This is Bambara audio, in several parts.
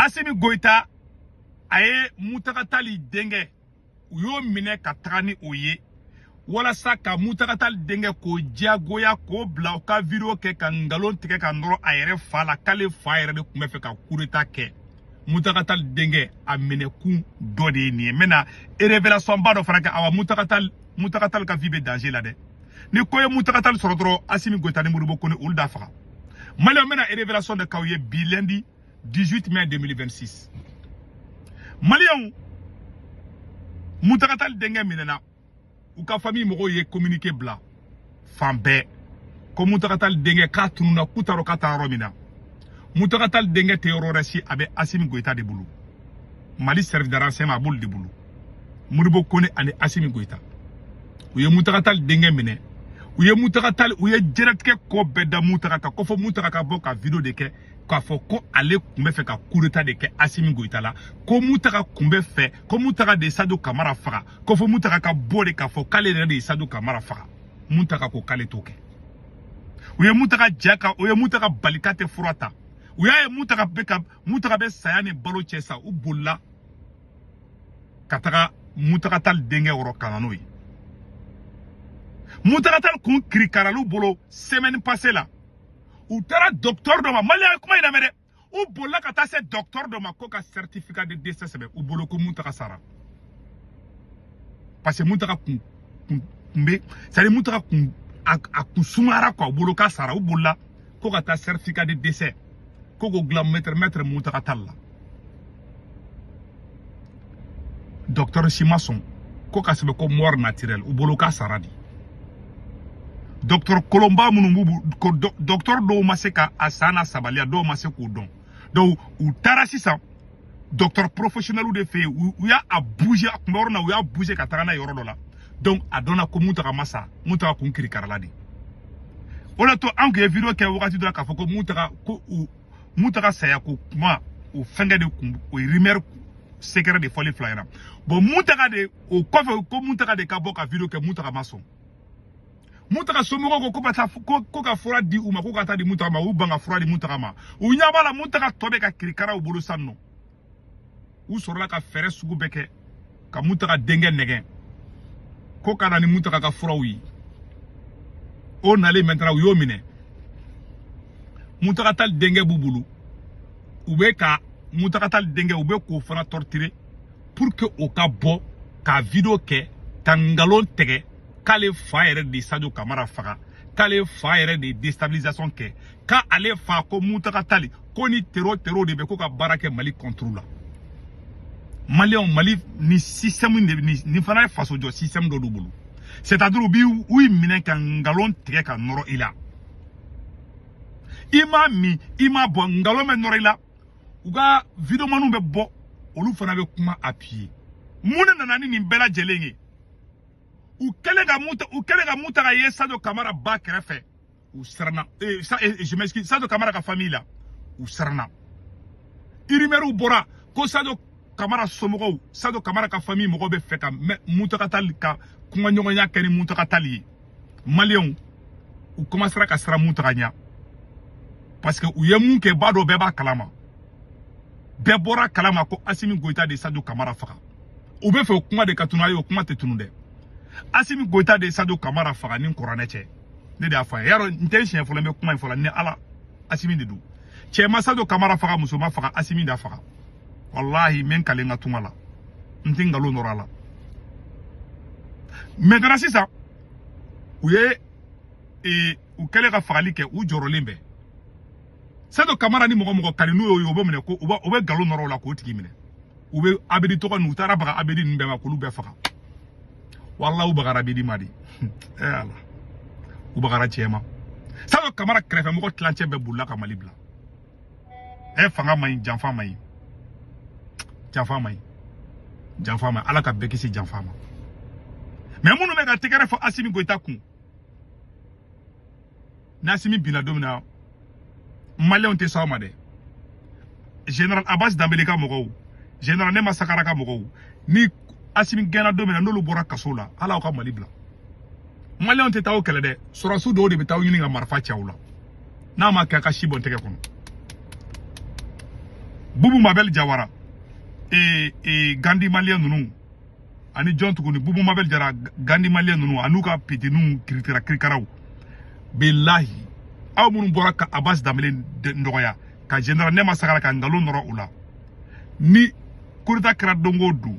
Assimi Goïta a ye Mountaga Tall denkɛ, u y'o minɛ ka taga ni o ye walasa ka Mountaga Tall denkɛ k'o diyagoya k'o bila u ka vidéo kɛ ka nkalon tigɛ ka nɔrɔ a yɛrɛ fa la, k'ale fa yɛrɛ de tun bɛ fɛ ka coup d'état kɛ. Mountaga Tall denkɛ a minɛkun dɔ de ye nin ye. N bɛna révélation ba dɔ fana kɛ. Awa, Mountaga Tall ka vie bɛ danger la dɛ. Ni ko ye Mountaga Tall sɔrɔ dɔrɔn, Assimi Goïta ni Modibo Kone, olu da faga. Maliyɛnw, n bɛna révélation de k'aw ye bi lundi 18 mai 2026. Maliyɛnw, Mountaga Tall denkɛ minɛna. U ka famille mɔgɔw ye communiqué bila fan bɛɛ ko Mountaga Tall denkɛ k'a tununna, k'u t'a dɔn k'a taara yɔrɔ min na. Mountaga Tall denkɛ tɛ yɔrɔ wɛrɛ si, a bɛ Assimi Goïta de bolo. Mali service de renseignement, a b'olu de bolo. Modibo Kone ani Assimi Goïta, u ye Mountaga Tall denkɛ minɛ. U ye Mountaga Tall, u ye jɛnatigɛ ko bɛɛ da Mountaga kan ko fɔ Mountaga ka bɔ ka vidéo de kɛ k'a fɔ ko ale tun bɛ fɛ ka coup d'état de kɛ Assimi Goïta la, ko Mountaga tun bɛ fɛ, ko Mountaga de ye Sadio Camara faga, ko fɔ Mountaga ka bɔ de k'a fɔ k'ale yɛrɛ de ye Sadio Camara faga. Mountaga ko k'ale t'o kɛ. U ye Mountaga ja kan, u ye Mountaga bali k'a tɛ fura ta. U y'a ye Mountaga bɛ ka, Mountaga bɛ saya ni balo cɛ sa. U bolila ka taga Mountaga Tall denkɛ yɔrɔ ka na n'o ye. Mountaga Tall kun kirikaral'u bolo semaine passée la. U taara docteur dɔ ma. Maliyɛn, kuma in lamɛn dɛ. U bolila ka taa se docteur dɔ ma ko ka certificat de décès sɛbɛn u bolo ko Mountaga sara, parce que Mountaga kun bɛ, c'est à dire Mountaga kun a kun sumayara quoi. U bolo k'a sara, u bolila ko ka taa certificat de décès ko k'o dilan maître Mountaga Tall la. Docteur si ma sɔn ko ka sɛbɛn ko mort naturelle. U bolo k'a sara de. Docteur kolonba minnu b'u ko, docteur dɔw ma se ka a san n'a sabaliya, dɔw ma se k'o dɔn. Donc u taara sisan docteur professionnel de fɛ yen. U y'a bouger, a kun bɛ yɔrɔ min na, u y'a bouger ka taga n'a ye yɔrɔ dɔ la. Donc a dɔnna ko Mountaga ma sa, Mountaga kun kirikarala de. O de to an kun ye vidéo kɛ wagati dɔ la k'a fɔ ko Mountaga, ko u Mountaga saya ko kuma, o fɛnkɛ de kun, o ye rumeur secret de fɔli fila ɲɛna. Bon, Mountaga de, o kɔfɛ ko Mountaga de ka bɔ ka vidéo kɛ, Mountaga ma sɔn. Mountaga somɔgɔw ko ka taa ko ka fura di u ma, ko ka taa di Mountaga ma. U ban ka fura di Mountaga ma. U ɲɛ b'a la Mountaga tɔ bɛ ka kirikara u bolo sisan nɔ. U sɔrɔla ka fɛɛrɛ sugu bɛɛ kɛ ka Mountaga denkɛ nɛgɛn ko ka na ni Mountaga ka furaw ye. O nalen maintenant, u y'o minɛ. Mountaga Tall denkɛ b'u bolo. U bɛ ka Mountaga Tall denkɛ, u bɛ k'o fana torturer pour que o ka bɔ ka vidéo kɛ ka nkalon tigɛ k'ale fa yɛrɛ de ye Sadio Camara faga, k'ale fa yɛrɛ de ye déstabilisation kɛ, k'ale fa, ko Mountaga Tall ko ni terro de bɛ ko ka baara kɛ Mali contre la. Maliyɛnw, Mali ni système de ni fana ye fasojɔ système dɔ d'u bolo, c'est à dire u b'i u minɛ ka nkalon tigɛ ka nɔrɔ i la. I m'a min, i m'a bɔ, nkalon bɛ nɔrɔ i la. U ka videomaniw bɛ bɔ, olu fana bɛ kuma appuyer. Mun de nana ni nin bɛɛ lajɛlen ye? U kɛlen ka Mountaga ye Sadio Camara ba kɛrɛfɛ, u siranna. Je m'excuse, Sadio Camara ka famille la, u siranna. Rumeur bɔra ko Sadio Camara somɔgɔw, Sadio Camara ka famille mɔgɔw bɛ fɛ ka Mountaga Tall ka kumaɲɔgɔnya kɛ ni Mountaga Tall ye. Maliyɛnw, u commencera ka siran Mountaga ɲɛ, parce que u ye mun kɛ, ba dɔ bɛɛ b'a kalama, bɛɛ bɔra kalama ko Assimi Goïta de ye Sadio Camara faga. U bɛ fɛ o kuma de ka tunu. Ayi, o kuma tɛ tunu dɛ. Assimi Goïta de ye Sadio Camara faga ni kuranɛ cɛ. Ne de y'a fɔ a ye yarɔ, n tɛ siɲɛ fɔlɔ n bɛ kuma in fɔ la ni Ala. Assimi de don. Cɛ ma Sadio Camara faga, muso ma faga, Assimi d'a faga. Walahi, n bɛ n kale n ka tunga la, n tɛ nkalon nɔrɔ a la. Maintenant sisan, u ye u kɛlen ka fagali kɛ, u jɔrɔlen bɛ. Sadio Camara ni mɔgɔ mɔgɔ kari n'u y'o ye, u bɛ minɛ ko u bɛ nkalon nɔrɔ o la k'o tigi minɛ. U bɛ Abedi tɔgɔ ninnu, u taara baga Abedi ninnu bɛɛ ma k'olu bɛɛ faga. Walahi, u bagara Abedi ma de. Ala, u bagara cɛ ma. Sadio Camara kɛrɛfɛmɔgɔ tilancɛ bɛɛ bolila ka Mali bila. Fanga man ɲi, janfa man ɲi, janfa man ɲi, janfa man ɲi. Ala ka bɛɛ kisi janfa ma. Mais minnu bɛ ka tɛgɛrɛ fɔ Assimi Goïta kun, ni Assimi binna don min na, Maliyɛnw tɛ s'aw ma dɛ. Général Abbas Danbele ka mɔgɔw, général Nema Sakara ka mɔgɔw, ni Assimi gɛnna don min na, n'olu bɔra kaso la, ala aw ka Mali bila. Maliyɛnw tɛ taa o kɛlɛ dɛ. Sɔrɔsiw dɔw de bɛ taa aw ɲini ka marifa ci aw la. N'a ma kɛ, a ka si bɔn tɛgɛ kɔnɔ. Bubu Mabel Jawara et Gandhi malien ninnu ani jɔn tuguni? Bubu Mabel Jara, Gandhi malien ninnu an'u ka pitiniw kiritira kirikaraw. Bilahi, aw minnu bɔra ka Abbas Danbele nɔgɔya ka général Nema Sagara ka nkalon nɔrɔ u la, ni coup d'état kɛra don o don,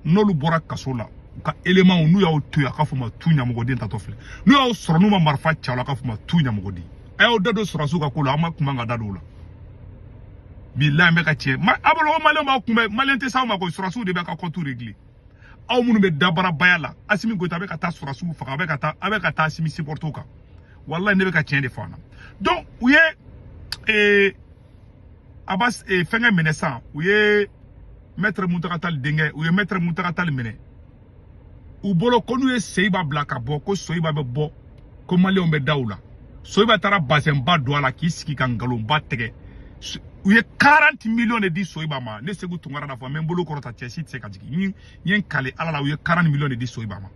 n'olu bɔra kaso la, u ka éléments, n'u y'aw to yen, a ka fɔ ma tu ɲamɔgɔden tatɔ filɛ. N'u y'aw sɔrɔ, n'u ma marifa ci aw la, a ka fɔ ma tu ɲamɔgɔden. A y'aw da don sɔrɔsiw ka ko la, an ma kuma ka da don o la. Bilahi, n bɛ ka tiɲɛ ma a bolo ko maliyɛnw b'aw kunbɛn. Maliyɛn tɛ s'aw ma koyi, sɔrɔsiw de bɛ ka compte régler. Aw minnu bɛ dabarabaya la, Asimi Goyita bɛ ka taa sɔrɔsiw faga, a bɛ ka taa Asimi supporter kan. Walahi, ne bɛ ka tiɲɛ de fɔ an na. Donc u ye Abbas fɛnkɛ minɛ sisan, u ye maître Mutaga Tall denkɛ, u ye maître Mutaga Tall minɛ u bolo ko n'u ye Seyiba bila ka bɔ, ko Soyiba bɛ bɔ, ko maliyɛnw bɛ da u la. Soyiba taara bazɛnba don a la k'i sigi ka nkalonba tigɛ. U ye 40 millions de di Soyiba ma. Ne Segu Tunkara da fɔ, n bɛ n bolo kɔrɔta, cɛ si tɛ se ka jigin. N ye n kale Ala la, u ye 40 millions de di Soyiba ma.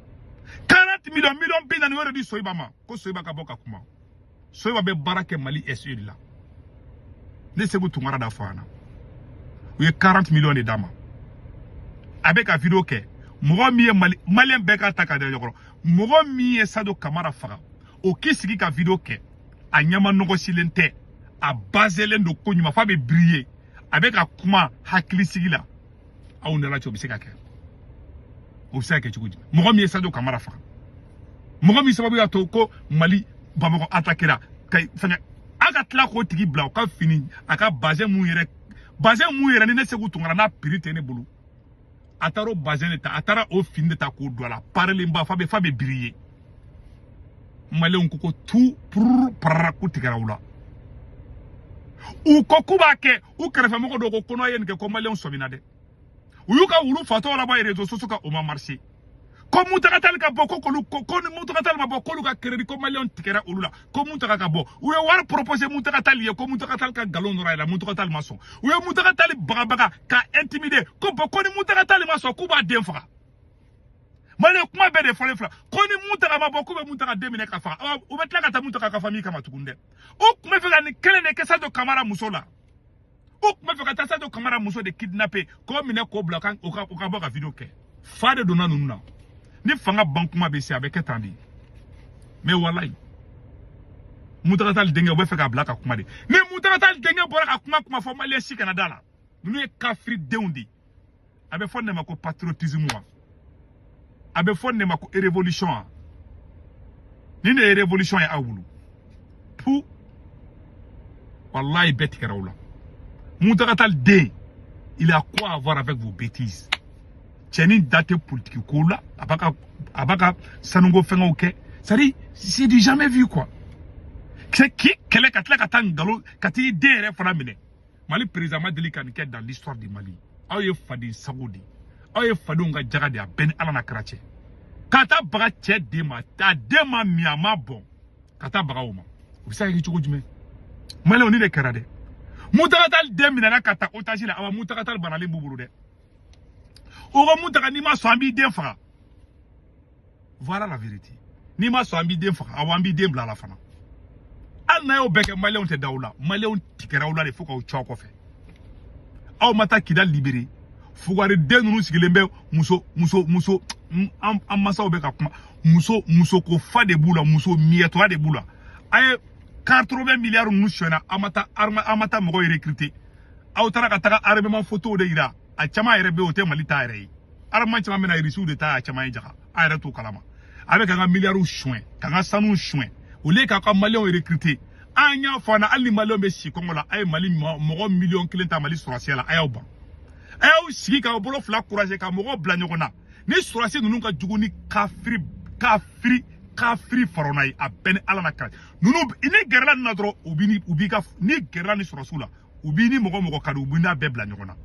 40 millions, miliyɔn 40, u y'o de di Soyiba ma ko Soyiba ka bɔ ka kuma. Soyiba bɛ baara kɛ Mali SE de la. Ne Segu Tunkara da fɔ an na, u ye 40 millions de d'a ma, a bɛ ka vidéo kɛ. Mɔgɔ min ye Mali, maliyɛn bɛɛ ka ta k'a da ɲɔgɔn kɔrɔ, mɔgɔ min ye Sadio Kamara faga, o k'i sigi ka vidéo kɛ, a ɲɛma nɔgɔsilen tɛ, a baselen don ko ɲuman f'a bɛ briller, a bɛ ka kuma hakilisigi la. Aw ni Ala cɛ, o bɛ se ka kɛ? O bɛ se ka kɛ cogo di? Mɔgɔ min ye Sadio Kamara faga, mɔgɔ min sababu y'a to ko Mali Bamakɔ attaquera ka fɛngɛ, a ka tila k'o tigi bila o ka fini, a ka bazɛn mun yɛrɛ, bazɛn mun yɛrɛ ni ne Segu Tunkara n'a prix tɛ ne bolo, a taara o bazɛn de ta, a taara o fini de ta k'o don a la, parelenba fa bɛ briller. Maliyɛnw ko tu pururu parara k'u tigɛra u la. U ko k'u b'a kɛ, u kɛrɛfɛmɔgɔ dɔw ko n'a ye nin kɛ ko maliyɛnw sɔmina dɛ. U y'u ka wulu fatɔ labɔ réseaux sociaux kan, o ma marché. Ko Mutaga Tall ka bɔ, ko k'olu ko ni Mutaga Tall ma bɔ, k'olu ka crédit, ko maliyɛnw tigɛra olu la, ko Mutaga ka bɔ. U ye wari proposé Mutaga Tall ye ko Mutaga Tall ka nkalon nɔrɔ a la, Mutaga Tall ma sɔn. U ye Mutaga Tall bagabaga ka intimider ko bɔn, ko ni Mutaga Tall ma sɔn, k'u b'a den faga. Maliyɛn, kuma bɛɛ de fɔlen filɛ ko ni Mutaga ma bɔ, k'u bɛ Mutaga den minɛ ka faga. U bɛ tila ka taa Mutaga ka famille kama tuguni dɛ. U tun bɛ fɛ ka nin kelen de kɛ Sadio Kamara muso la. U tun bɛ fɛ ka taa Sadio Kamara muso de kidnapper k'o minɛ k'o bila o ka bɔ ka vidéo kɛ. Fa de donna ninnu na. Ni fanga ban kuma bɛ se, a bɛ kɛ tan de. Mais walayi, Mutaga Tall denkɛ, u bɛ fɛ k'a bila ka kuma de. Ni Mutaga Tall denkɛ bɔra ka kuma fɔ, maliyɛn si kana da la. Ninnu ye kafiri denw de ye. A bɛ fɔ nin de ma ko patriotisme wa? A bɛ fɔ nin de ma ko révolution wa? Nin de ye révolution ye aw bolo pu. Wallahi, bɛɛ tigɛra aw la. Mutaga Tall den, il a quoi à voir avec vos bêtises? Cɛnin da tɛ politique ko la, a b'a ka sanuko fɛngɛw kɛ. C'est à dire, c'est du jamais vu quoi. C'est k'i kɛlɛ ka tila ka taa nkalon ka t'i den yɛrɛ fana minɛ. Mali président ma deli ka nin kɛ dans l'histoire du Mali. Aw ye faden sago de ye, aw ye fadenw ka jaga de ye. A bɛɛ ni Ala n'a kɛra cɛ ka taa baga cɛ den ma, a den ma min, a ma bɔn, ka taa baga o ma, o bɛ se ka kɛ cogo jumɛn? Maliyɛnw, ni de kɛra dɛ. Mutaga Tall den minɛna ka taa otage la. Awa, Mutaga Tall banalen b'u bolo dɛ. O ko Mutaga, n'i ma sɔn, an b'i den faga. Voilà la vérité. N'i ma sɔn, an b'i den faga. Awɔ, an b'i den bila a la fana. Hali n'a y'o bɛɛ kɛ, maliyɛnw tɛ da aw la. Maliyɛnw tigɛra aw la de fo k'aw cɔ kɔfɛ. Aw ma taa Kidali libéré. Fugariden ninnu sigilen bɛ muso muso muso, an masaw bɛ ka kuma muso musoko fa de b'u la, muso miyɛtɔya de b'u la. A ye 80 milliards ninnu sonyɛna, an ma taa armée, an ma taa mɔgɔw recruter. Aw taara ka taga armement photo de yira. A caman yɛrɛ bɛ yen, o tɛ Mali ta yɛrɛ ye. Armement caman bɛ na, Irisiw de ta, a caman ye jaga, a yɛrɛ t'o kalama. A bɛ k'an ka miliyariw suɲɛ, k'an ka sanu suɲɛ au lieu k'aw ka maliyɛnw recruter. An y'a fɔ an na, hali ni maliyɛnw bɛ si kɔngɔ la, a ye Mali mɔgɔ miliyɔn 1 ta Mali sɔrɔsiya la. A y'aw ban, a y'aw sigi k'aw bolo fila courage ka mɔgɔw bila ɲɔgɔn na. Ni sɔrɔsi ninnu ka jugu ni kafiri kafiri kafiri farona ye, a bɛɛ ni Ala na kala ninnu. Ni gɛrɛla ninnu na dɔrɔn, u b'i ni u b'i ka, ni gɛrɛla ni sɔrɔsiw la, u b'i ni mɔgɔ mɔgɔ ka di, u b'i n'a bɛɛ bila ɲɔgɔn na.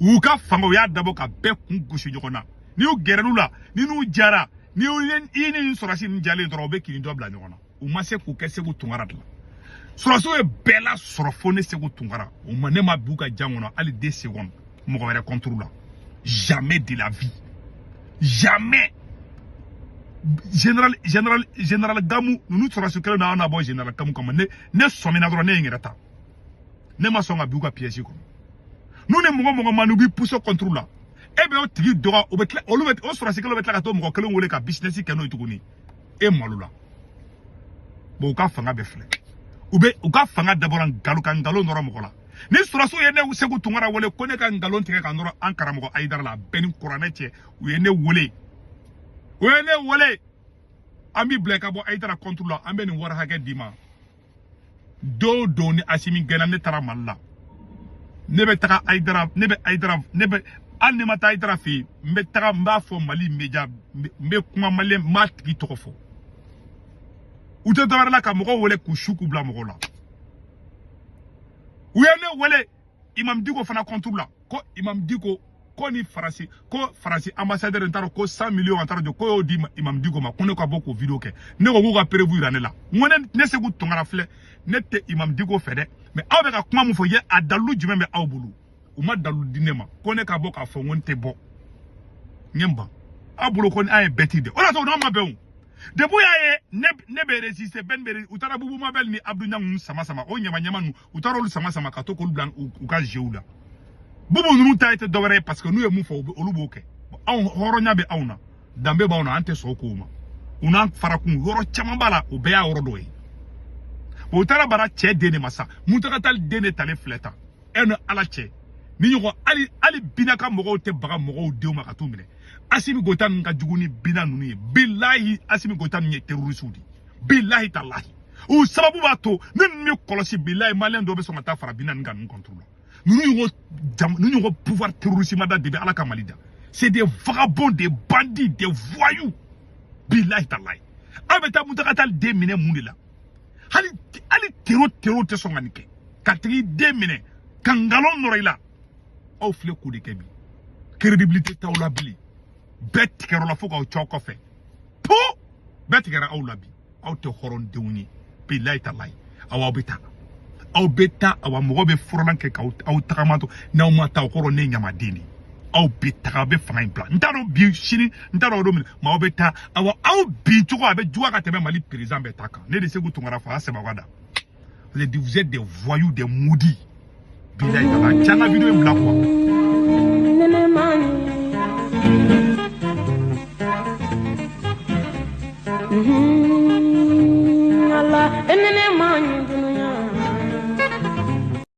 U y'u ka fanga, u y'a dabɔ ka bɛɛ kun gosi ɲɔgɔn na. N'i y'u gɛrɛl'u la, ni n'u jara, ni i ni sɔrɔsi ninnu jalen dɔrɔn, u bɛ k'i ni dɔ bila ɲɔgɔn na. U ma se k'u kɛ Segu Tunkara de la. Sɔrɔsiw ye bɛɛ lasɔrɔ fo ne Segu Tunkara. O ma ne ma b'u ka jan kɔnɔ hali 2 secondes mɔgɔ wɛrɛ contre la. Jamais de la vie, jamais. Général Gamu ninnu, sɔrɔsi kelen na, an na bɔ général Gamu kama. Ne sɔmina dɔrɔn, ne ye n yɛrɛ ta. Ne ma sɔn ka bin u ka piège kɔnɔ. N'u ni mɔgɔ mɔgɔ man di, u b'i pousser contre la. E bɛ o tigi dɔgɔ, o bɛ tila, olu bɛ o sɔrɔsi kelen bɛ tila ka t'o mɔgɔ kelen wele ka business kɛ n'o ye tuguni. E malo la. Bon, u ka fanga bɛ filɛ, u bɛ u ka fanga dabɔra nkalon ka nkalon nɔrɔ mɔgɔ la. Ni sɔrɔsiw ye ne Segu Tunkara wele ko ne ka nkalon tigɛ ka nɔrɔ an karamɔgɔ Ayidara la, a bɛɛ ni kuranɛ cɛ, u ye ne wele, u ye ne wele: an b'i bila i ka bɔ Ayidara contre la, an bɛ nin wari hakɛ d'i ma. Don o don ni Asimi gɛnna, ne taara Mali la, ne bɛ taga Ayidara, ne bɛ Ayidara, ne bɛ hali ni ma taa Ayidara fɛ yen, n bɛ taga, n b'a fɔ Mali média, n bɛ kuma maliyɛn, n b'a tigi tɔgɔ fɔ. U tɛ dɔwɛrɛ la ka mɔgɔw wele k'u su k'u bila mɔgɔw la. U ye ne wele Imam Diko fana contre la, ko Imam Diko ko ni Faransi, ko Faransi ambassadeur, n t'a dɔn ko 100 millions, n t'a dɔn ko y'o di Imam Diko ma, ko ne ka bɔ k'o vidéo kɛ. Ne ko k'u ka preuve yira ne la. N ko ne Segu Tunkara filɛ, ne tɛ Imam Diko fɛ dɛ, mais aw bɛ ka kuma mun fɔ ye, a dalilu jumɛn bɛ aw bolo? U ma dalilu di ne ma ko ne ka bɔ k'a fɔ. N ko n tɛ bɔ, n ye n ban aw bolo ko an ye bɛti de. O de y'a to n'aw ma bɛn o. Depuis y'a ye ne bɛ résister, bɛn bɛ, u taara Bubu Mabel ni Abdou Niang ninnu sama sama, o ɲama ɲama ninnu, u taara olu sama sama ka to k'olu bila u ka jeu la. Bubu ninnu ta tɛ dɔwɛrɛ ye, parce que n'u ye mun fɔ, olu b'o kɛ. Anw, hɔrɔnya bɛ anw na, danbe b'anw na, an tɛ sɔn o kow ma. U n'an farakun yɔrɔ caman b'a la, o bɛɛ y'a yɔrɔ dɔ ye. O taara bara cɛ den de ma sa, Muntaga Tali den de talen filɛ tan. E ni Ala cɛ, ni ɲɔgɔn hali Bina ka mɔgɔw tɛ baga mɔgɔw denw ma ka t'u minɛ. Asimi Goyita ninnu ka jugu ni Bina ninnu ye. Bilahi, Asimi Goyita ninnu ye terroriste de ye, bilahi talahi. O sababu b'a to ne ninnu bɛ kɔlɔsi. Bilahi, maliyɛn dɔw bɛ sɔn ka taa fara Bina ninnu kan, ninnu contre la. Ninnu ɲɔgɔn jam, ninnu ɲɔgɔn pouvoir terroriste ma da de bɛ Ala ka Mali da. C'est des vagabonds, des bandits, des voyous, bilahi talahi. Aw bɛ taa Muntaga Tali den minɛ mun de la? Hali terro tɛ sɔn ka nin kɛ, ka tigi den minɛ ka nkalon nɔrɔ i la. Aw filɛ k'o de kɛ bi. Crédibilité t'aw la bilen, bɛɛ tigɛr'aw la fo k'aw cɔ kɔfɛ po, bɛɛ tigɛra aw la bi. Aw tɛ hɔrɔndenw ye, bilahi talahi. Aw bɛ taa, aw bɛ taa, awa mɔgɔ bɛ furalan kɛ k'aw aw tagama to. N'aw ma taa, o kɔrɔ ne ye ɲamaden de ye. Aw bɛ taga, aw bɛ fanga in bila. N t'a dɔn bi sini, n t'a dɔn o don min, mais aw bɛ taa. Awa aw bin cogo, a bɛ juguya ka tɛmɛ Mali président bɛɛ ta kan. Ne de Segu Tunkara fa sɛbɛn da. Vous êtes des voyous, des maudits, bilahi talahi. Cɛ, an ka vidéo in bila quoi.